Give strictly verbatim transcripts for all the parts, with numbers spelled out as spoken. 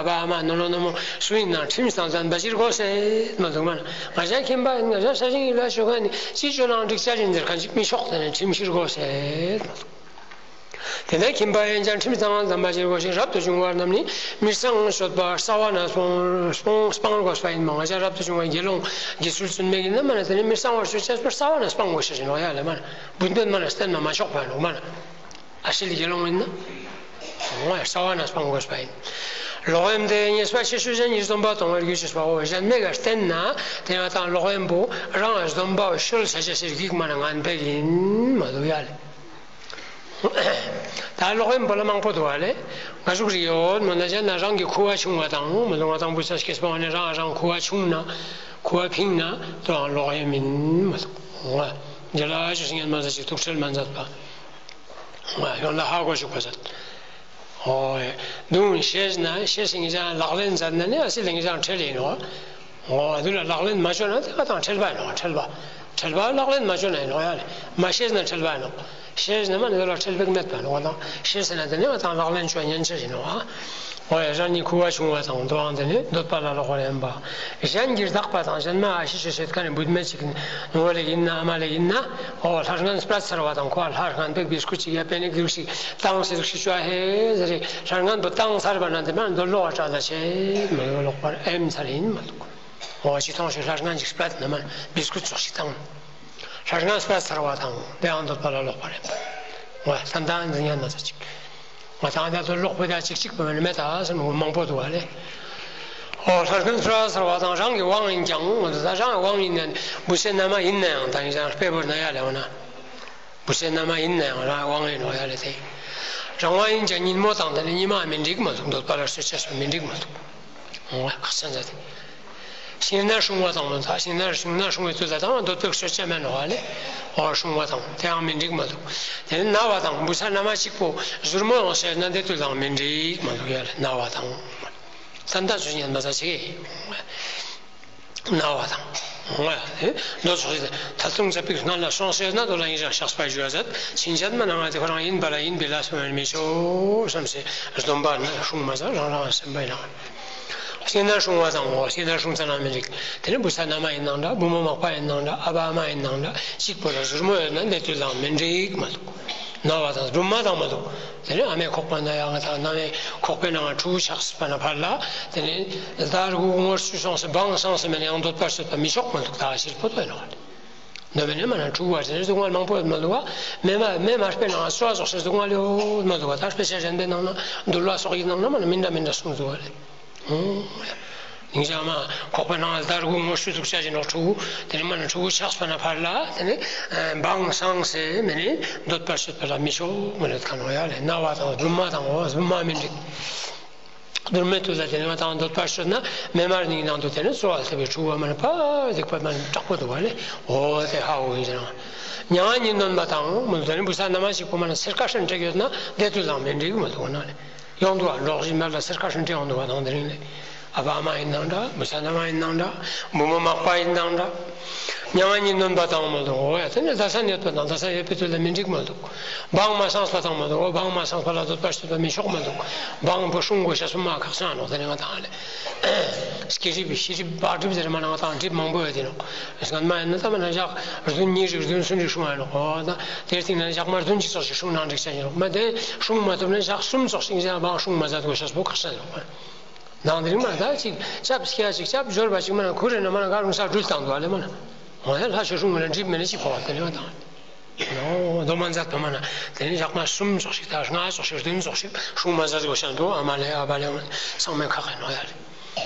ཨ་ཕ་ཨ་མ་ནོ་ནོ་ནོ་མོ་སུ་ཡིན་ནའང་ཁྲིམས་དང་ལྡན་པ་ཅིག་དགོས་ཟེར་མ་འདུག་མ་ན། ང་ཅག་ཁྱིམ་པ་ཡིན། ང་ཅག་ས་ཞིང་ཡིན་ལ་ཞོགས་ཀ་ནི་ཅི་བཅོ་ནའང་འགྲིག་ཅག་ཡིན་ཟེར་གང་ཅིག་མི་ཆོག་ཟེར་ནས་ཁྲིམས་བཤེར་དགོས་ཟེར་མ་འདུག་དེ་ནས་ཁྱིམ་པ་ཡིན་ཀྱང་ཁྲིམས་དང་ལྡན་པ་ཅིག་དགོས་ཤིང་། རབ་ཏུ་བྱུང་བ་རྣམས་ནི་མི་གཙང་སྤྱོད་པ་རྩ་བ་ནས་སྤོང་སྤོང་སྤང་དགོས་པ་ཡིན་མོད། ང་ཅག་རབ་ཏུ་བྱུང་བའི་དགེ་སློང་དགེ་ཚུལ་བཙུན་མ་ཡིན་ན་མ་ན་དེ་ནི་མི་གཙང་བར་སྤྱོད་ཅེས་པར་རྩ་བ་ནས་སྤང་དགོས་ཤེས་ཡིན་ནོ་ཡ་ལེ་མ་ན། བུད་མེད་མ་ན་བསྟེན་ན་མ་ཆོག་པ་ཡིན་ནོ་མ་ན། ཨ་ཤི་ལི་དགེ་སློང་ཡིན་ན། ང་རྩ་བ་ནས་སྤང་དགོས་པ་ཡིན། ལོག་གཡེམ་དེ་ཉེས་པ་ཆེ་ཤོས་གཞན་གྱིས་སྡོམ་པ་གཏོང་བར་གྱུར་ཅེས་པའོ། གཞན་མི་ག་བསྟེན་ན་དེ་ང་དང་ལོག་གཡེམ་པོ་རང་སྡོམ་པ་ཤོར་ས་ཆ་ཟེར་གྱི་མ་ན་ངན་པ་ཡིན་མ་འདུག་ཡ་ལེ། ད་ལོག་གཡེམ་པོ་ལ་མང་པོ་འདུག་བ་ལེ། ང་ཟུག་རིག་ཡོད་མོ་ན་ཅན་ན་རང་གི་ཁུ་བ་ཆུང་བ་དང་མོ་ལོ་ང་དང་བུ་ཚ་སྐྱེས་པ་ནས་རང་རང་ཁུ་བ་ཆུང་ན་ཁུ་བ་ཕིང་ན་དོ་རང་ལོག་གཡེམ་ཡིན་མ་འདུག་ང་འདི་ལ་ཅི་སྲིད་ངན་མ་ཟ་ཅིག་ཐུགས་ཁྲལ་མ་མཛད་པ། ང་ཡོང་ལ་ཧ་གོ་ཞུགས་པ་ཟད། ཨོ་ཡེ། དུང་ཤེས་ན་ཤེས་སེང་གི་ཅང་ལག་ལེན་མཛད་ན་ནི་ཨ་སི་ལེང་གི་ཅང་ཁྲེལ་ཡིན་ནོ། ཨོ་དུ་ལ་ལག་ལེན་མ་བཅོ་ན་དེ་ག་དང་ཁྲེལ་པ་ཡིན་ནོ་ཁྲེལ་པ། ཁྲེལ་པ་ལག་ལེན་མ་བཅོ་ན་ཡིན་ནོ་ཡ་ལེ། མ་ཤེས་ན་ཁྲེལ་པ་ཡིན་ནོ། ཤེས་ན་མ་ནི་དུ་ལ་ཁྲེལ་པ་མེད་པ་ཡིན་ནོ་དང་ཤེས་ཟེར་ན་དེ་ནི་ག་དང་ལག་ལེན་བཅོ་ཉན་ཆ་ཡིན་ནོ། ཨོ་ཡེ་རང་ཉིད་ཁུ་བ་ཆུང་བ་དང་དུའང་དེ་ནི་འདོད་པ་ལ་ལོག་པར་ཡིན་པ། གཞན་གྱིས་བདག་པ་དང་གཞན་མ་ཨ་ཤི་ཤོད་བྱེད་ཁ་ནི་བུད་མེད་ཅིག་ནོ་ལེ་ཡིན་ན་ཨ་མ་ལེ་ཡིན་ན། ཨོ་ལྷར་ངན་སྤྲད་ཚར་བ་དང་ཁོ་ལྷར་ངན་པའི་བིས་ཀུ་ཅིག་ཡ་པེ་ནི་གིར་ཞིག་བཏང་སེ་ཟུག་ཤི་ཅོ་ཧེ་ཟེར་རེ་ལྷར་ངན་པོ་བཏང་ཚར་བ་ན་དེ་མ་འདོད་ལོག་བ་སྤྲད་ལ་ཆེ་མ་ཡོད་ལོག་པར་ཨེམ་ཚར་ཡིན་མ་འདུག་ཨོ་ཅི་ཐོང་ཞིག་ལྷར་ངན་ཅིག་སྤྲད་ན་མ་བིས་ཀུ་ཙོག་ཞིག་བཏང་། ལྷར་ངན་སྤྲད་ཚར་བ་དང་དེའང་འདོད་པ་ལ་ལོག་པ་རེད། ཨོ་ད་ལྟ་འཛིན་ཡ་ན་ཚ་ཅིག་ང་དང་ད་དུ་ལོག་པའི་ད་ཅིག་ཅིག་པོ་མེད་ད་ཟེར་མོ་མང་པོ་འདུག་བ་ལེ། ཨོ་ལྷར་ངན་སྤྲད་ཚར་བ་དང་རང་གི་དབང་ཡིན་ཀྱང་ད་རང་དབང་ཡིན་ན་བུ་ཚའི་མནའ་མ་ཡིན་ན་ཡང་ད་ཡིན་ཙང་དཔེ་བོར་ན་ཡ་ལེ་འོ་ན། བུ་ཚའི་མནའ་མ་ཡིན་ན་ཡང་རང་དབང་ཡིན་ནོ་ཡ་ལེ་དེ། རང་དབང་ཡིན་ཀྱང་ཉིན་མོ་དང་དེ་ནི་ཉི་མ་མི་འགྲིག་མ་འདུག་འདོད་པ་ལ་སྤྱོད་ཆས་སུ་མི་འགྲིག་མ་འདུག་ཨོ་ཁ་སང་ཟ་དེ། ཤིང་སྣ་སྲུང་བ་དང་མ་ད་ཤིང་སྣ་ཤིང་སྣ་སྲུང་བའི་དུས་ལ་དང་འདོད་པའི་སྤྱོད་ཆས་མེད་ནོ་ཡ་ལེ། ཨོ་སྲུང་བ་དང་དེའང་མི་འགྲིག་མ་འདུག་དེ་ནི་ན་བ་དང་བུ་ཚ་མནའ་མ་གཅིག་པོ་ཟུར་མོ་ཡོང་ཟེར་ན་དེ་དུས་ལའང་མི་འགྲིག་མ་འདུག་ཡ་ལེ་ན་བ་དང་། ད་ལྟ་ཚུལ་ཉན་པ་ད་ཆེ། ན་བ་དང་། འོ་ཡ་ལྡོ་ཚོགས་ད་ལྟུང་ཚ་པིག་སྔ་ལ་སོང་ཟེར་ན་དོ་ལ་ཡིན་ཞག་ཤགས་པ་ཞུ་བ་ཟད་ཕྱིན་ཆད་མ་ནང་ང་དེ་ཁོ་རང་ཡིན་པ་ལ་ཡིན་པའི་ལ་སོང་བར་མི་ཆོག་བསམ་སེ་སྡོམ་པ་ན་སྲུང་མ་ཟ་རང་རང་སེམས་པའི་ནང་། ཤིང་སྣ་སྲུང་བ་དང་འོ་ཤིང་སྣ་སྲུང་ཙ་ན་མི་འགྲིག་དེ་ནི་བུ་ཚ་མནའ་མ་ཡིན་ནང་འདྲ་བུ་མོ་མག་པ་ཡིན་ནང་འདྲ་ཨ་ཕ་ཨ་མ་ཡིན་ནང་འདྲ་གཅིག་པོ་ལ་ཟུར་མོ་ཡོད་ན་འདི་དུས་ལའང་མི་འགྲིག་མ་འདུག་ན་བ་དང་སྦྲུམ་མ་དང་མ་འདུག་དེ་ནས་ཨ་མའི་ཁོག་པ་ན་ཡང་ང་དང་ན་བའི་ཁོག་པའི་ནང་ཕྲུ་གུ་ཆགས་སྲིད་པ་ན་ཕར་ལ་དེ་ནས་ཟླ་དགུ་ངོ་བཅུ་སོང་སེ་བང་སང་སེ་མེད་ན་ཡང་འདོད་པ་སྤྱོད་པ་མི་ཆོག་མ་འདུག་ད་ཤིར་པོ་ཏོ་ཡིན་ནོ་འདོད་པའི་ནས་མ་ན་ཕྲུ་གུ་བ་དེ་ནས་སྡུག་བསྔལ་མང་པོ་ཡོད་མ་འདུག་བ། མེ་མ་མེ་མ་སྤེལ་ནང་སོ་བ་སོགས་སེ་སྡུག་བསྔལ་ཡོད་མ་འདུག་བ། ད་དཔེ་ཆ་གཞན་པའི་ནང་ན་འདུལ་བ་སོགས་ཡིན་ནང་ན་མ་ན་མི་འདྲ་མི་འདྲ་གསུངས་འདུག་བ་རེད། ཨོ། ཉིན་ཞག་མ་ཁོག་པའི་ནང་ལ་ཟླ་དགུ་ངོ་བཅུ་ཐུག་ཆ་ཞིག་ནོ་ཕྲུ་གུ་དེ་ནས་མ་ན་ཕྲུ་གུ་ཆགས་པ་ན་ཕར་ལ་དེ་ནས་བང་སང་སེ་མེད་ནས་འདོད་པ་སྤྱོད་པ་ལ་མི་ཆོག་མ་ལེ་ཁ་ནོ་ཡ་ལེ་ན་བ་དང་སྦྲུམ་མ་དང་འོ་སྦྲུམ་མ་མི་འགྲིག་སྡུར་མའི་དུས་ལ་དེ་ནས་ང་དང་འདོད་པ་སྤྱོད་ན་མེ་མར་ནིང་ནང་དུ་དེ་ནས་གསོ་བ་ལྟ་བུའི་ཕྲུ་གུ་མ་ན་ཕ་རིག་པ་མ་ན་དྲག་པོ་འདུག་བ་ལེ། འོ་དེ་ཧ་འོ་ཡིན་ཟེར་ན། མྱ་ངན་གཉིས་ནོན་པ་དང་མ་ལུ་དེ་ནས་བུ་ཚ་མནའ་མ་གཅིག་པོ་མ་ན་སེར་ཁ་ཧྲན་ཏེ་ཡོད་ན་དེ་དུས་ལའང་མི་འགྲིག་མ་འདུག་བ་ན་ལེ། ཡོང་འདུག་བ། འབྲོག་གཞི་མར་ལ་སེར་ཁ་ཧྲིན་ཏེ་ཡོང་འདུག་བ་དང་དེ་རིང་ལས། ཨ་ཕ་ཨ་མ་ཡིན་ནང་འདྲ། བུ་ཚ་མནའ་མ་ཡིན་ནང་འདྲ། བུ་མོ་མག་པ་ཡིན་ནང་འདྲ། མྱ་ངན་གཉིས་ནོན་པ་དང་མ་འདུག་འོ་ཡ་དེ་ནས་ཟླ་ས་ནད་པ་དང་ཟླ་ས་ཡོད་པའི་དུས་ལ་མི་འགྲིག་མ་འདུག་བང་མ་སངས་པ་དང་མ་འདུག་འོ་བང་མ་སངས་པ་ལ་འདོད་པ་སྤྱོད་པ་མི་ཆོག་མ་འདུག་བང་པོ་སྲུང་དགོས་ཤ་སུ་མ་ཁག་ཆེན་ནོ་དེ་རིང་ང་དང་ལས། སྐྱེ་རིབ་ཤི་རིབ་བག་གྲིབ་ཟེར་མ་ན་ང་དང་གྲིབ་མང་པོ་ཡོད་དེ་ནོ། སྔན་མ་ཡིན་ན་ད་མ་ན་ཞག་བདུན་གཉིས་རིགས་བདུན་གསུམ་རིགས་སྲུང་ཡ་ནོ། འོ་ད་དེར་ཐིག་ན་ཞག་མ་བདུན་གཅིག་ཙོགས་ཤིག་སྲུང་ནང་འགྲིག་ཆ་ཡིན་ནོ། མ་དེ་སྲུང་མ་ཐུབ་ན་ཞག་གསུམ་ཙོགས་ཤིག་ཡིན་ན་བང་སྲུང་མ་མཛད་དགོས་ཤ་སུ་ཁག་ཆེན་ནོ། ནང་དེ་རིང་མ་ད་ཅིག་ཅབ་སྐྱ་ཅིག་ཅབ་འབྱོར་བ་ཅིག་མ་ན་ཁུ་རེ་ན་མ་ན་ག་རུང་ས་འགྲུལ་བཏང་འདུག་ཨ་ལེ་མ་ན། འོ་ཡ་ལྷ་ཆོས་སྲུང་མ་ན་འགྲིབ་མེད་ན་ཅིག་གོ་བ་དེ་ལེ་བ་དང་། འོ་མདོ་མ་མཛད་པ་མ་ན་དེ་ནི་ཞག་མ་གསུམ་ཙོགས་ཤིག་ད་ལྔ་ཙོགས་ཤིག་བདུན་ཙོགས་ཤིག་སྲུང་མ་མཛད་དགོས་ཤ་འདུག་ཨ་མ་ལེ་ཨ་བ་ལེ་ཚང་མས་ཁག་ཡིན་ནོ་ཡ་ལེ།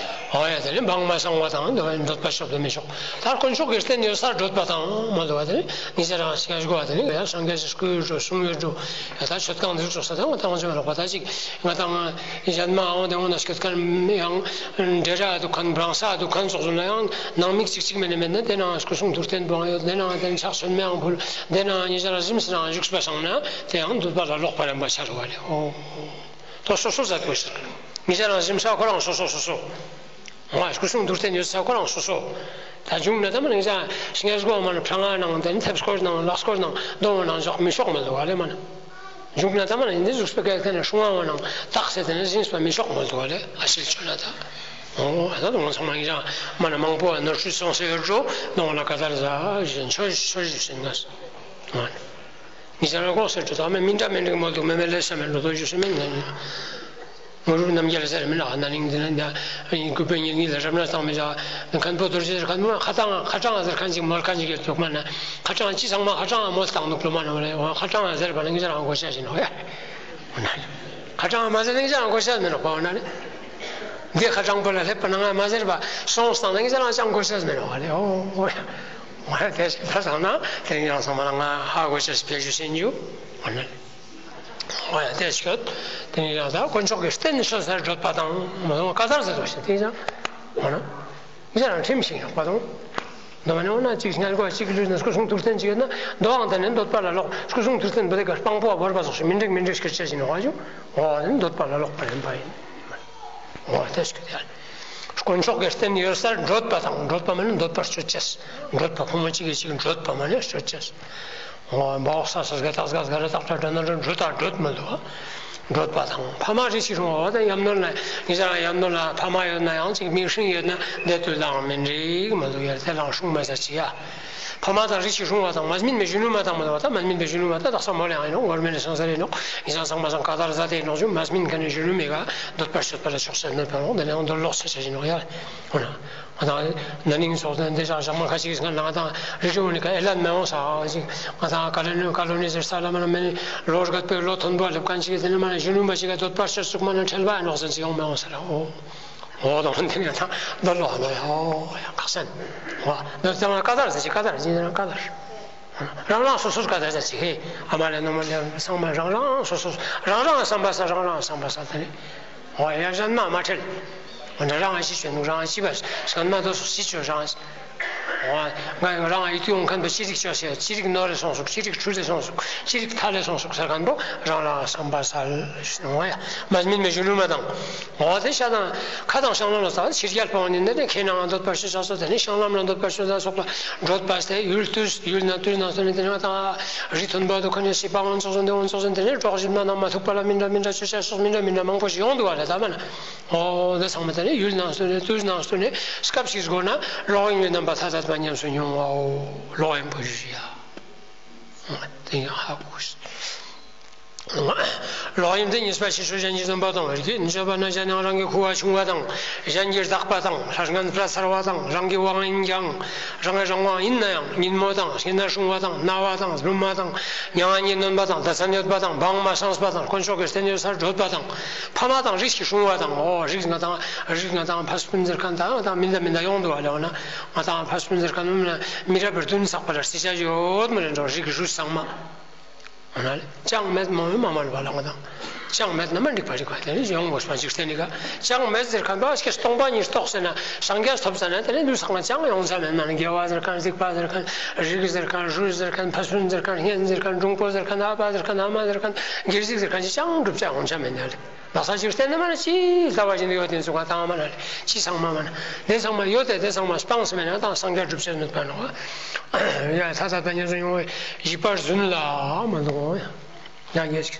འོ་ཡ་དེ་ནི་བང་མ་སངས་པ་དང་འདོད་པ་སྤྱོད་པ་མི་ཆོག་ད་དཀོན་མཆོག་གི་རྟེན་ཡོད་སར་བགྲོད་པ་དང་མ་འདུག་བ་དེ་ནི་ངེད་ཅག་རང་སྐྱ་བཞུགས་པ་དེ་ནི་ཡ་སངས་རྒྱས་ཀྱི་སྐུ་ཡོད་འགྲོ་གསུང་ཡོད་འགྲོ་ཡ་ད་མཆོད་ཁང་འདིར་འགྲོ་ས་དང་ང་དང་ཅི་མ་ལོག་པ་ད་ཅིག་ང་དང་། གཞན་མ་འོང་དེ་འོང་ན་སྐྱོད་མཁན་ཡང་འདྲེ་ར་འདུག་མཁན་བྲང་ས་འདུག་མཁན་སོགས་སུ་ན་ཡང་ནང་མིག་གཅིག་གཅིག་མེད་ན་མེད་ན་དེ་ནང་སྐུ་གསུང་ཐུགས་རྟེན་པོའང་ཡོད། དེ་ནང་དེ་ཕྱག་མཆོད་མེའང་ཕུལ། དེ་ནང་ཉེ་ཆར་གཟིམ་སི་ནང་བཞུགས་པ་སང་ན་དེ་ཡང་འདོད་པ་ལ་ལོག་པ་རན་པ་ཆ་རུ་བ་རེད། ཨོ། དོ་སོ་སོ་ཟ་དགོས་ཟེར། ཉེ་ཆར་གཟིམ་ས་ཁོ་རང་སོ་སོ་སོ་སོ། ང་སྐུ་གསུང་ཐུགས་རྟེན་ཡོད་ས་ཁོ་རང་སོ་སོ། ད་བྱུང་ན་ད་མ་ནང་ས་ཤིང་སྒོ་མ་ན་ཕྲེང་ང་ནང་དེ་ནི་ཐེབས་སྐོར་ནང་ལག་སྐོར་ནང་སྡོང་བོ་ནང་འཇོག་མི་ཤོག་མ་ལོ་བ་རེད་མ་ན། འཇུག་ན་ད་མ་ན་འདི་འཇུག་པའི་སྐད་ཁ་ནས་སྲུང་བ་བ་ནང་བཏགས་ཟེར་དེ་ནས་ཟིན་པ་མི་ཆོག་མོ་འདུག་བ་ལས་ཨ་ཤིལ་ཆོད་ན་ད། ཨོ་ད་དུང་ཚང་མ་ཡིན་ཀྱང་མ་ན་མང་པོ་ནོར་འཁྲུལ་སོང་ཟེར་ཡོད་འགྲོ་ནོ་ལ་ཀ་དར་ཟ་བཞིན་ཆོས་ཆོས་ཞུ་ཟིན་ན། ངི་ཟེར་ལ་ལྐོག་ཟེར་འགྲོ་ད་མེ་མི་འདྲ་མི་འགྲིག་མོ་འདུག་མེ་མེ་ལས་ས་མེ་ལོ་ཏོ་ཞུ་སེ་མེ་ནན། ངོ་རུབ་རྣམ་རྒྱལ་ཟེར་མི་ལ་ན་ནིང་འདི་ན་ད་ཡིན་གུས་པའི་ཉིན་གཉིས་ལ་རབ་ན་བཏང་མི་ད་མཁན་པོ་རྡོ་རྗེ་ཟེར་མཁན་མོ་ཁ་ཏང་ཁ་ཏང་ཟེར་མཁན་ཅིག་མོལ་མཁན་ཅིག་ཡོད་འདུག་མ་ན་ཁ་ཏང་ཅི་ཚང་མ་ཁ་ཏང་མོལ་བཏང་འདུག་ལོ་མ་ན་བ་ལས་ཁ་ཏང་ཟེར་བ་ན་ངི་ཟེར་ཨང་གོ་ཤ་ཞིག་ནོ་ཡ། ཁ་ཏང་མ་ཟེར་ན་ངི་ཟེར་ཨང་གོ་ཤ་མི་ནོ་བ་ན་ནི། འདི་ཁ་ཏང་པོ་ལ་སླེབས་པ་ན་ང་མ་ཟེར་བ་སོང་སྟངས་ན་ངི་ཟེར་ཨང་ཅང་གོ་ཤ་མི་ནོ་བ་ལས་ཨོ་ཨོ་ཡ། ང་དེ་ཞིག་ད་བསམ་ན་དེ་ཡང་ཚང་མ་ལ་ང་ཧ་གོ་ཤེས་བེད་སྤྱོད་བྱེད་རྒྱུ། འོ་ན། འོ་ཡ་དེ་ཞིག་དེ་ནི་ཡང་ད་དཀོན་མཆོག་གི་རྟེན་ཤོད་སར་བགྲོད་པ་དང་མ་འོངས་ཀ་དར་ཟེར་བ་ཞིག་དེ་ཡང་འོ་ན། མི་རང་ཁྲིམས་ཤིག་ཡོད་པ་དང་། མདོ་མ་ནི་འོ་ན་གཅིག་སྔལ་གོ་གཅིག་ལུས་ན་སྐུ་གསུང་ཐུགས་རྟེན་གཅིག་ཡོད་ན་མདོའང་དེ་ནི་འདོད་པ་ལ་ལོག་སྐུ་གསུང་ཐུགས་རྟེན་བུ་དེ་ག་སྤང་པོ་བོར་བ་སོགས་ཤིག་མི་འགྲིག་མི་འགྲིག་སྐད་ཆ་ཞིག་ནོ་བ་ཞུ། འོ་དེ་ནི་འདོད་པ་ལ་ལོག་པ་ཡིན་པ་ཡིན། འོ་དེ་ཞིག་དེ། དཀོན་མཆོག་གི་རྟེན་ཡོད་སར་བགྲོད་པ་དང་། བགྲོད་པ་མ་ནི་འདོད་པར་སྤྱོད་ཅེས། བགྲོད་པ་ཕོ་མོ་གཅིག་གིས་གཅིག་བགྲོད་པ་མ་ནི་སྤྱོད་ཅེས། འོ་འབའ་འོག་ས་ས་སྒ་ཏག་སྒ་སྒ་ར་ཏག་ཏག་སྒྲ་ན་སྒྲ་འགྲོ་དང་བགྲོད་མ་འདུག་བ། བགྲོད་པ་དང་ཕ་མ་རིགས་ཀྱི་སྲུང་བ་དང་ཡམ་ནོར་ལ་ངེད་ཅག་ཡམ་ནོར་ལ་ཕ་མ་ཡོད་ན་ཡང་གཅིག་མིང་སྲིང་ཡོད་ན་འདས་དུས་དང་མི་འགྲིག་མ་འདུག་ཡ་དེ་ལའང་སྲུང་མ་ཟ་ཅི་ཡ། ཕ་མ་དང་རིགས་ཀྱི་སྲུང་བ་དང་མ་སྨིན་པའི་གཞོན་ནུ་མ་དང་མ་དང་བ་དང་མ་སྨིན་པའི་གཞོན་ནུ་མ་དང་དག་ས་མོ་ལ་ཡང་ཡིན་ནོ་ངོར་མེད་ནས་སོང་ས་རེད་ནོ། ཡིན་ཙང་ཚང་མ་སང་ཀ་དར་ཟ་དེ་ནོག་ཅུང་མ་སྨིན་མཁན་ནི་གཞོན་ནུ་མེད་ག་འདོད་པར་སྤྱོད་པ་ལ་ཕྱོགས་ཆ་གནོད་པ་འོང་དེ་ནས་འོང་འདོད་ལོག་ཆ་ཆ་ཡིན་ནོག་ཡ། འོ་ན། ང་དང་ན་ནིང་ཚོགས་དོན་དེ་ཞག་ཞག་མ་ཁ་ཅིག་གིས་ང་ལ་ང་དང་རི་ཀྲི་འོ་ནི་ཀ་ཨེ་ལན་མ་འོང་ས་ཅིག་ང་དང་ཀ་ལོ་ནི་ཀ་ལོ་ནི་ཟེར་ས་ལ་མ་ན་མེ་ནི་ལོ་རྒད་པའི་ལོ་ཐོན་པ་ལེབ་མཁན་ཅིག་གིས་དེ་ནི་མ་ན་གཞོན་ནུ་མ་ཅིག་ག་འདོད་པར་སྤྱོད་ཚུགས་མ་ན་ཁྲེལ་བ་ནོག་ཟེར་ཅིག་ཡོང་མ་འོང་ས་ར་འོ། འོ་དང་འདི་ནས་ད་འདོད་ལོག་ནོ་ཡ་འོ་ཡ་ཁག་སན། འོ་འདོད་ཙང་ཀ་དར་ཟེར་ཅིག་ཀ་དར་ཟེར་ཅིག་ཀ་དར། རང་རང་སོ་སོར་ཀ་དར་ཟེར་ཅིག་ཧེ། ཨ་མ་ལས་ནོ་མ་ལས་ཚང་མ་རང་རང་སོ་སོ་རང་རང་བསམ་པ་ས་རང་རང་བསམ་པ་ས་དེ་ནི། འོ་ཡ་གཞན་མ་མ་ཁྲེལ། འོ་འདྲ་རང་ཤི་ཆོས་ནུག་རང་ཤི་བ་གཞན་མ་དོ་སོ་ཤི་ཆོས་རང་། འོ་ང་རང་ཡིད་དུ་ཡོང་མཁན་པོ་ཅི་རིགས་ཆོས་ཤེས་ཅི་རིགས་ནོར་རེ་སོང་སུག་ཅི་རིགས་འཁྲུལ་རེ་སོང་སུག་ཅི་རིགས་མཐའ་ལས་སོང་སུག་ཟེར་མཁན་པོ་རང་རང་བསམ་པ་ས་ལ་ཤི་ནོ་ཡ་མ་སྨིན་པའི་གཞོན་ནུ་མ་དང་། འོ་དེ་ཤ་དང་ཁ་དང་བཤང་ལམ་ལ་ཟ་ཕྱིར་རྒྱལ་སྤང་ནི་འདི་ནི་ཁེ་ནང་འདོད་པར་ཤི་བྱ་སོ་དེ་ནི་བཤང་ལམ་ལ་འདོད་པར་ཤི་བྱ་སོགས་ལ་འགྲོད་པ་སྟེ་ཡུལ་དུས་ཡུལ་ན་དུས་ན་སོ་ནི་དེ་ནི་ང་དང་རི་མཐོན་པོ་དུ་ཁ་ནས་སྲིད་པ་ངོ་ཚོགས་སོ་འདི་ངོ་ཚོགས་སོ་དེ་ནི་གྲོགས་ཞིབ་ན་ནང་མ་ཐུག་པ་ལ་མི་འདྲ་མི་འདྲ་ཆོས་བྱ་སོགས་མི་འདྲ་མི་འདྲ་མང་པོ་ཞིག་ཡོང་འདུག་བ་ལ་ད་མ་ན། འོ་འདི་ཚང་མ་དེ་ནི་ཡུལ་ནང་སོ་ནི་དུས་ནང་སོ་ནི་སྐབས་ཤིག་སྒོ་ན་རོགས་ཡིན་ཡུལ་རྣམ་པ་ཐ་དད་པ་ཉམས་སུ་མྱོང་བའོ། ལོག་གཡེམ་པོ་ཞུ་ཞུ་ཡ། དེ་ཡང་ཧ་གོ་ཤིག་ལོག་གཡེམ་དེ་གཉིས་པ་ཕྱི་ཕྱོགས་གཞན་གྱིས་བཟུང་བ་དང་། རིགས་རྒྱུད་སྤྱོད་པ་ན་གཞན་ཡང་རང་གི་ཁུ་བ་ཆུང་བ་དང་། གཞན་གྱིས་བདག་པ་དང་། ལྷར་ངན་པ་ཚར་བ་དང་། རང་གི་དབང་ཡིན་ཀྱང་རང་གི་རང་དབང་ཡིན་ན་ཡང་ཉིན་མོ་དང་། སྐྱེ་ན་སྲུང་བ་དང་། ན་བ་དང་། སྦྲུམ་མ་དང་། མྱ་ངན་གྱིས་ནོན་པ་དང་། ད་མཚན་ཡོད་པ་དང་། བང་མ་སངས་པ་དང་། དཀོན་མཆོག་གི་རྟེན་ཡོད་སར་བགྲོད་པ་དང་། ཕ་མ་དང་རིགས་ཀྱི་སྲུང་བ་དང་། འོ་རིགས་ང་དང་རིགས་ང་དང་ཕ་སྤུན་ཟེར་མཁན་དང་ང་དང་མི་འདྲ་མི་འདྲ་ཡོང་འདུག་བ་ལེ། འོ་ན་ང་དང་ཕ་སྤུན་ཟེར་མཁན་མི་འདྲ་བར་དུན་ཚགས་པ་ལ་རྩི་བྱ་ཡོད་མ་རེད་འགྲོ་རིགས་ཀྱི་རུས་ཚང་མ། འོ་ན་ལེ། ཅང་མེད་མ་མེད་མ་མ་ལ་བ་ལ་ང་དང་། ཅང་མེད་ན་མ་འགྲིག་པ་རིག་པ་དེ་ནི་ཡོང་དགོས་པ་འཇིག་རྟེན་ནི་ག་ཅང་མེད་ཟེར་མཁན་པ་སྐྱེ་སྟོང་པ་ཉིད་རྟོགས་ཟེར་ན་སངས་རྒྱས་ཐོབ་ཟེར་ན་དེ་ནི་ལུས་ཚང་མ་ཅང་ཡོང་ས་མེད་མ་ནི་དགེ་བ་ཟེར་མཁན་སྡིག་པ་ཟེར་མཁན་རིགས་ཟེར་མཁན་རུས་ཟེར་མཁན་ཕ་སྤུན་ཟེར་མཁན་གཉེན་ཟེར་མཁན་འབྲུང་པོ་ཟེར་མཁན་ཨ་ཕ་ཟེར་མཁན་ཨ་མ་ཟེར་མཁན་སྒེར་གཟིགས་ཟེར་མཁན་ཅི་ཅང་འགྲུབ་ཅང་ཡོང་ཆ་མེད་ནི་ལེ། ལག་ས་ཅིག་བསྟན་ན་མ་ན་ཅི་ལྟ་བ་བཞིན་དུ་ཡོད་དེ་ཚོ་ག་དང་མ་ན་ཅི་ཚང་མ་མ་ན་དེ་ཚང་མ་ཡོད་དེ་དེ་ཚང་མ་སྤངས་སེ་མེད་ན་དང་སངས་རྒྱས་སྒྲུབ་བྱེད་ནུས་པ་ནོ། ཡ་ཐ་ཐ་ད་ཉེར་སོ་ཡོང་བའི་བཞི་པར་བཟུང་ལ་མ་འདུག་ཡ་ཡ་ཅིག